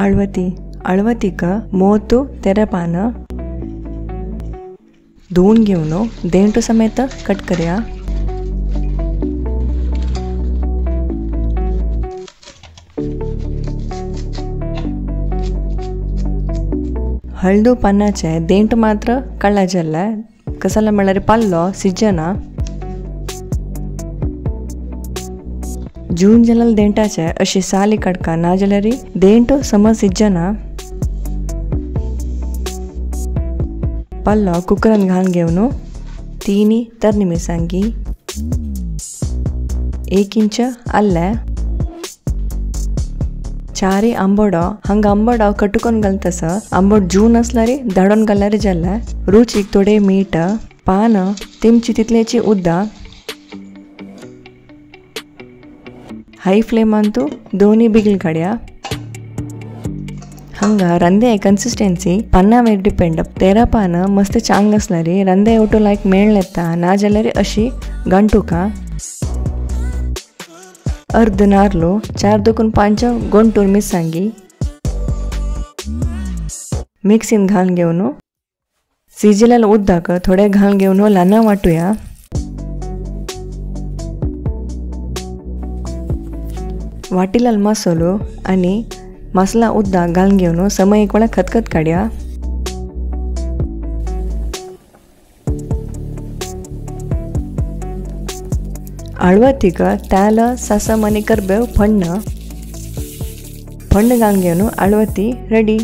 आळवती आळवतीक मोतु तेरेपान धुवन घेवन देंटो समेत कट करया. हळदू पानाचे देंट मात्र काडला जाल्ले कसाला म्हळ्यार पाल्लो सिजना. जून जाल्यार देंटाचे अशी साली काडका ना जाल्यार देंट समज सिजना. पाल्लो कुकरान घालून घेवन 3 तरणी मिरसांगी, 1 इंच आल्लें, 4 आंबोडो. हांगा आंबोडो कटुकोन घालता आंबोड जून आसल्यार धाडून घाल्यार जालें. रुचीक थोडे मीठ, पान, तेमची तितल्याची उद्दा. हाय फ्लेमान तूं दोनी बिगल काडया. हांगा रंदे कन्सिस्टन्सी पाना वयर डिपेंड. 13 पान मस्त चांग आसल्यार रंदे ओटो लायक मेळ येता ना जाल्यार अशी गंटुका. अर्द नारलो, 4 दुकून 5 गोंटूर मिरसांगी मिक्सीन घालून घेवन सिजिलेल्या उदक थोडे घालून घेवन ल्हान वांटुया. वाटिलेलो मसालो आनी मसाला उदक घालून घेवन समय एक वेळा खतखत काडया. आळवतीक तेल, सासम आनी करबेव फण्ण फण्ण घालून घेवन आळवती रेडी.